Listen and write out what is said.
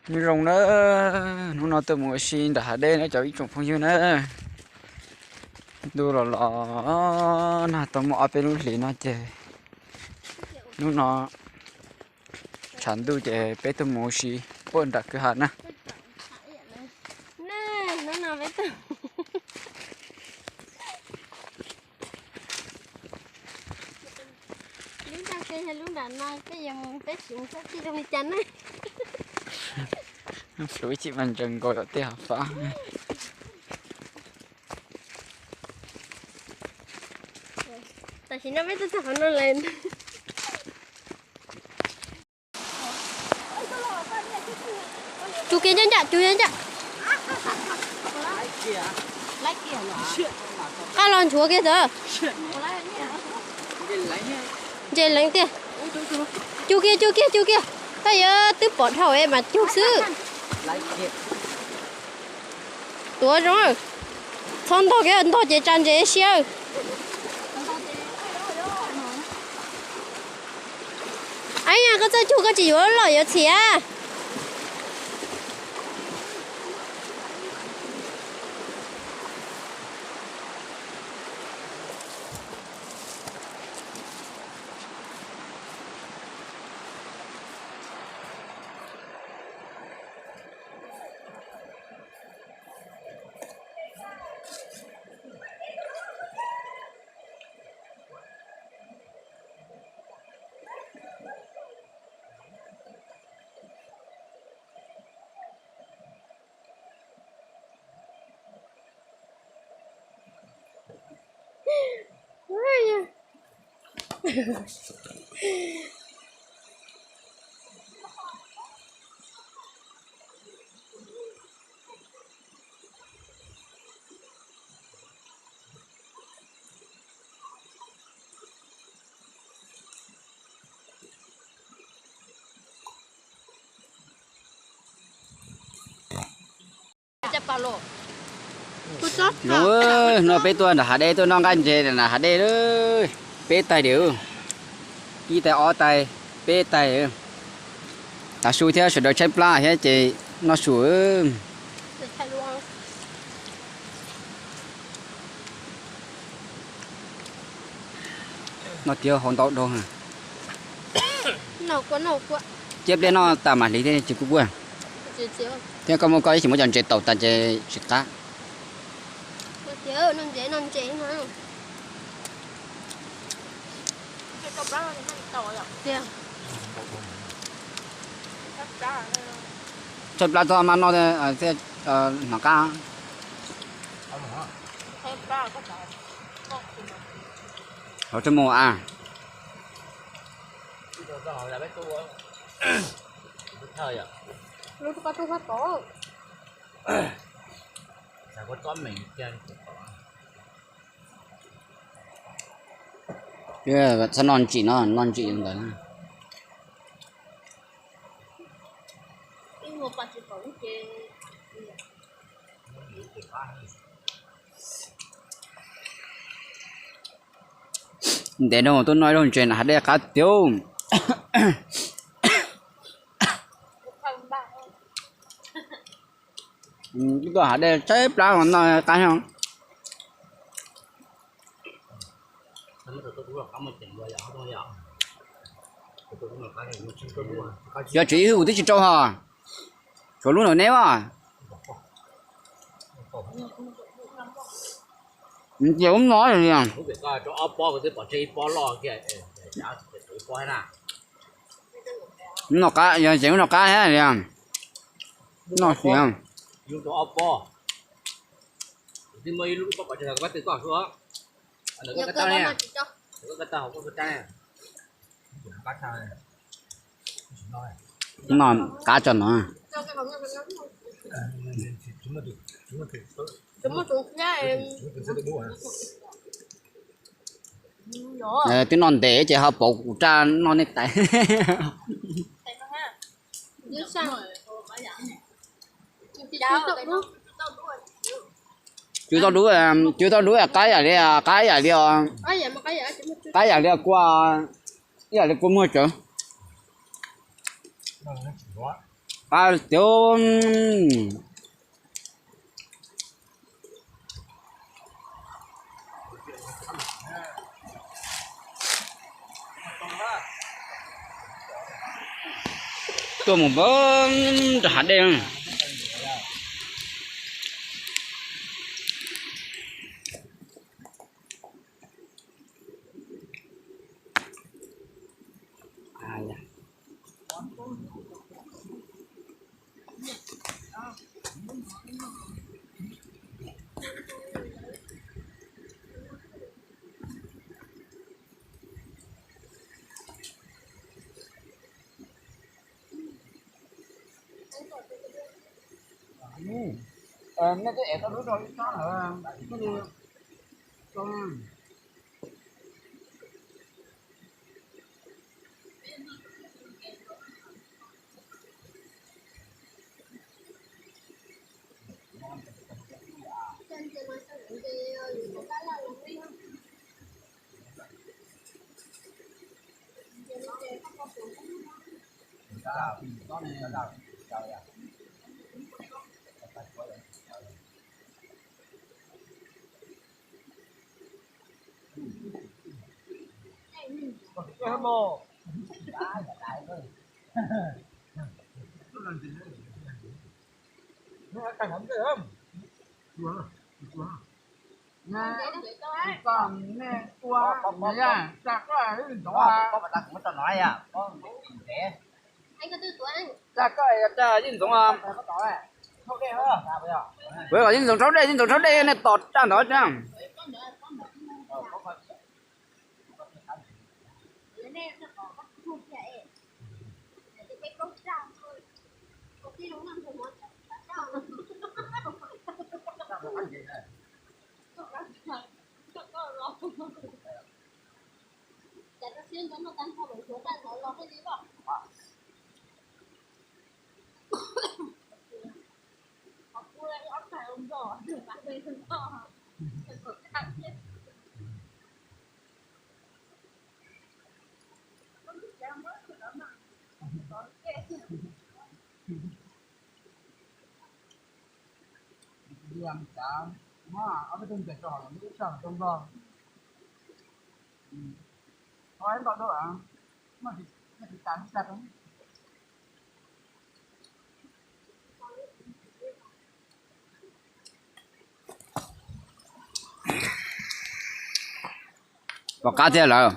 Nyob zoo na, hnub no tuaj mus ua si nram hav dej na cov ib tsoom phooj ywg na. Ntuj los los nag, tau muaj ob peb lub hlis no ces hnub no tshav ntuj ces peb tuaj mus ua si puag nram kwj ha na. Lub nram no peb yuav mus, peb sim mus saib tij zoo li cas na. Hlub ib chim mas ntsees nkaus tom tej hav fab. Tam sim no peb tuaj txog qhov no lawm. Cug kiag ncaj ncaj, cug ncaj ncaj. Qab los nchuav kiag ntawd. Ntses leev tiag. Cug kiag, cug kiag, cug kiag. Koj yuav twb pom dhau es mas cug xwb. Tuav zoo. Txhob ntog kiag, ntog ces tsa ntses siab. Aib, koj txawj cug koj tsis yuav loj yuav txhia. Zoo, no peb tuaj nram hav dej tuaj noj nqaij ntses nram hav dej, peb tais diam, ib tais ob tais, peb tais. Tav su thiab sawv daws tshaib plab thiab ces noj su. Noj tiag hau ntau dhau. Ciab pliaj noj tas mam hliv thiab tsis kub kuaj. Thiab koj muaj koj ib, tsis muab cov ntses taus tas ces tsis qab. Tshaib plab txhob maj noj thiab, hnov qab. Hauv tshuaj mus a. Txhob noj ntsim no, noj ntsim ntawd na. Ntev no tuaj noj ib zaug ntses na hav dej qab tiag. Tuaj hav dej tshaib plab no noj qab heev. Yog tsis ib hwj kuv twb tsis rau hos. Tshuav lub ntawm neb as. Ces ub no li. Noj qab, yog ces ub noj qab thiab li. Noj siav. Noj qab tso no. Twb noj ntev ces ho pauv kuv raj noj nej tais. Tsw tau dub, tsw tau dub qab yam li, qab yam li, qab yam li kua, ib yam li kua muag tsawv. Qab tiag. Tuaj mus npawg rau hav dej. Nej twb ev tau lub rau ib sab lawm. Yeej ntxoov, yeej ntxoov rhaub dej, yeej ntxoov rhaub dej, nej tom tsaj ntawd tsaj. Pom qab thiab lawm.